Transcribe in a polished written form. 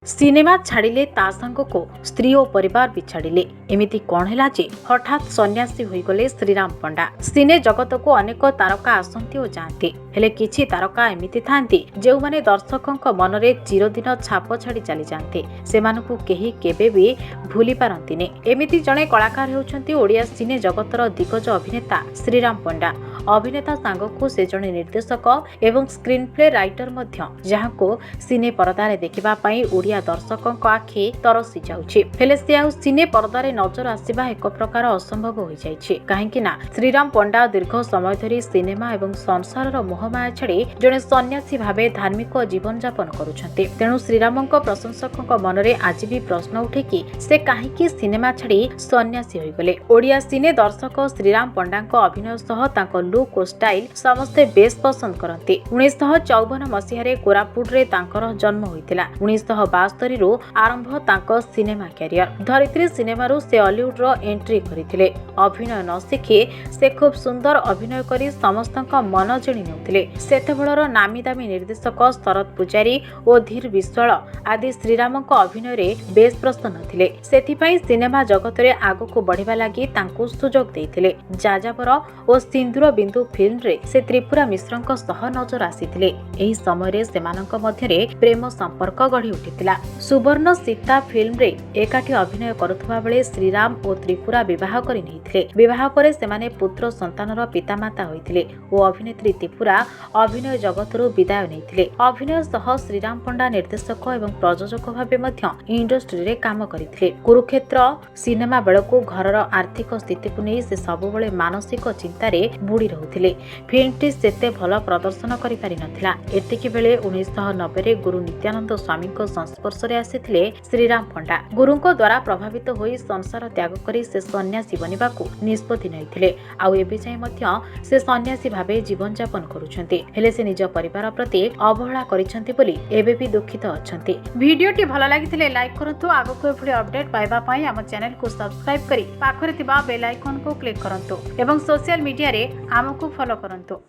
Cinema ଛାଡ଼ିଲେ, ତା ସାଙ୍ଗକୁ ସ୍ତ୍ରୀ ଓ ପରିବାର ବି ଛାଡ଼ିଲେ। ଏମିତି କ'ଣ ହେଲା ଯେ ହଠାତ୍ ସନ୍ନ୍ୟାସୀ ହୋଇଗଲେ ଶ୍ରୀରାମ ପଣ୍ଡା? ସିନେ ଜଗତକୁ ଅନେକ ତାରକା ଆସନ୍ତି ଓ ଯାଆନ୍ତି। ହେଲେ କିଛି ତାରକା ଏମିତି ଥାଆନ୍ତି, ଯେଉଁମାନେ ଦର୍ଶକଙ୍କ ମନରେ ଚିରଦିନ ଛାପ ଛାଡ଼ି ଚାଲିଯାଆନ୍ତି। ସେମାନଙ୍କୁ କେହି କେବେ ବି ଭୁଲି ପାରନ୍ତିନି। ଏମିତି ଜଣେ କଳାକାର ହେଉଛନ୍ତି ଓଡ଼ିଆ ସିନେ ଜଗତର ଦିଗ୍ଗଜ ଅଭିନେତା ଶ୍ରୀରାମ ପଣ୍ଡା। ଅଭିନେତା ସାଙ୍ଗକୁ ସେ ଜଣେ ନିର୍ଦ୍ଦେଶକ ଏବଂ ସ୍କ୍ରିନ୍ ପ୍ଲେ ରାଇଟର ମଧ୍ୟ, ଯାହାଙ୍କୁ ସିନେ ପରଦାରେ ଦେଖିବା ପାଇଁ ଓଡ଼ିଆ ଦର୍ଶକଙ୍କ ଆଖି ତରସି ଯାଉଛି। ହେଲେ ସେ ଆଉ ସିନେ ପରଦାରେ ନଜର ଆସିବା ଏକ ପ୍ରକାର ଅସମ୍ଭବ ହୋଇଯାଇଛି। କାହିଁକି ନା ଶ୍ରୀରାମ ପଣ୍ଡା ଦୀର୍ଘ ସମୟ ଧରି ସିନେମା ଏବଂ ସଂସାରର ମୋହମାୟା ଛାଡ଼ି ଜଣେ ସନ୍ନ୍ୟାସୀ ଭାବେ ଧାର୍ମିକ ଜୀବନଯାପନ କରୁଛନ୍ତି। ତେଣୁ ଶ୍ରୀରାମଙ୍କ ପ୍ରଶଂସକଙ୍କ ମନରେ ଆଜି ବି ପ୍ରଶ୍ନ ଉଠେ କି ସେ କାହିଁକି ସିନେମା ଛାଡ଼ି ସନ୍ନ୍ୟାସୀ ହୋଇଗଲେ? ଓଡ଼ିଆ ସିନେ ଦର୍ଶକ ଶ୍ରୀରାମ ପଣ୍ଡାଙ୍କ ଅଭିନୟ ସହ ତାଙ୍କ ଲୁକ୍ ଓ ଷ୍ଟାଇଲ ସମସ୍ତେ ବେଶ୍ ପସନ୍ଦ କରନ୍ତି। 1954 ମସିହାରେ କୋରାପୁଟରେ ତାଙ୍କର ଜନ୍ମ ହୋଇଥିଲା। 1972ରୁ ଆରମ୍ଭ ତାଙ୍କ ସିନେମା କ୍ୟାରିୟର। ଧରିତ୍ରୀ ସିନେମାରୁ ସେ ଅଲିଉଡର ଏଣ୍ଟ୍ରି କରିଥିଲେ। ଅଭିନୟ ନ ଶିଖି ସେ ଖୁବ୍ ସୁନ୍ଦର ଅଭିନୟ କରି ସମସ୍ତଙ୍କ ମନ ଜିଣି ନେଉଥିଲେ। ସେତେବେଳର ନାମୀ ଦାମୀ ନିର୍ଦ୍ଦେଶକ ଶରତ ପୂଜାରୀ ଓ ଧୀର ବିଶ୍ୱାଳ ଆଦି ଶ୍ରୀରାମଙ୍କ ଅଭିନୟରେ ବେଶ୍ ପ୍ରସନ୍ନ ଥିଲେ। ସେଥିପାଇଁ ସିନେମା ଜଗତରେ ଆଗକୁ ବଢ଼ିବା ଲାଗି ତାଙ୍କୁ ସୁଯୋଗ ଦେଇଥିଲେ। ଯାଯାବର ଓ ସିନ୍ଦୁର ବିନ୍ଦୁ ଫିଲ୍ମରେ ସେ ତ୍ରିପୁରା ମିଶ୍ରଙ୍କ ସହ ନଜର ଆସିଥିଲେ। ଏହି ସମୟରେ ସେମାନଙ୍କ ମଧ୍ୟରେ ପ୍ରେମ ସମ୍ପର୍କ ଗଢ଼ି ଉଠିଥିଲା। ସୁବର୍ଣ୍ଣ ସୀତା ଫିଲ୍ମରେ ଏକାଠି ଅଭିନୟ କରୁଥିବା ବେଳେ ଶ୍ରୀରାମ ଓ ତ୍ରିପୁରା ବିବାହ କରି ନେଇଥିଲେ। ବିବାହ ପରେ ସେମାନେ ପୁତ୍ର ସନ୍ତାନର ପିତାମାତା ହୋଇଥିଲେ ଓ ଅଭିନେତ୍ରୀ ତ୍ରିପୁରା ଅଭିନୟ ଜଗତରୁ ବିଦାୟ ନେଇଥିଲେ। ଅଭିନୟ ସହ ଶ୍ରୀରାମ ପଣ୍ଡା ନିର୍ଦ୍ଦେଶକ ଏବଂ ପ୍ରଯୋଜକ ଭାବେ ମଧ୍ୟ ଇଣ୍ଡଷ୍ଟ୍ରିରେ କାମ କରିଥିଲେ। କୁରୁକ୍ଷେତ୍ର ସିନେମା ବେଳକୁ ଘରର ଆର୍ଥିକ ସ୍ଥିତିକୁ ନେଇ ସେ ସବୁବେଳେ ମାନସିକ ଚିନ୍ତାରେ ବୁଡ଼ି ରହୁଥିଲେ। ଫିଲ୍ମଟି ସେତେ ଭଲ ପ୍ରଦର୍ଶନ କରିପାରିନଥିଲା। ଏତିକି ବେଳେ 1990ରେ ଗୁରୁ ନିତ୍ୟାନନ୍ଦ ସ୍ୱାମୀଙ୍କ ସଂସ୍ପର୍ଶରେ ଆସିଥିଲେ ଶ୍ରୀରାମ ପଣ୍ଡା। ଗୁରୁଙ୍କ ଦ୍ୱାରା ପ୍ରଭାବିତ ହୋଇ ସଂସାର ତ୍ୟାଗ କରି ସେ ସନ୍ନ୍ୟାସୀ ବନିବାକୁ ନିଷ୍ପତ୍ତି ନେଇଥିଲେ। ଆଉ ଏବେ ଯାଏଁ ମଧ୍ୟ ସେ ସନ୍ନ୍ୟାସୀ ଭାବେ ଜୀବନଯାପନ କରୁଛନ୍ତି। ହେଲେ ସେ ନିଜ ପରିବାର ପ୍ରତି ଅବହେଳା କରିଛନ୍ତି ବୋଲି ଏବେ ବି ଦୁଃଖିତ ଅଛନ୍ତି। ଭିଡିଓଟି ଭଲ ଲାଗିଥିଲେ ଲାଇକ୍ କରନ୍ତୁ। ଆଗକୁ ଏଭଳି ଅପଡେଟ୍ ପାଇବା ପାଇଁ ଆମ ଚ୍ୟାନେଲକୁ ସବସ୍କ୍ରାଇବ୍ କରି ପାଖରେ ଥିବା ବେଲ୍ ଆଇକନ୍କୁ କ୍ଲିକ୍ କରନ୍ତୁ ଏବଂ ସୋସିଆଲ ମିଡିଆରେ ଆମକୁ ଫଲୋ କରନ୍ତୁ।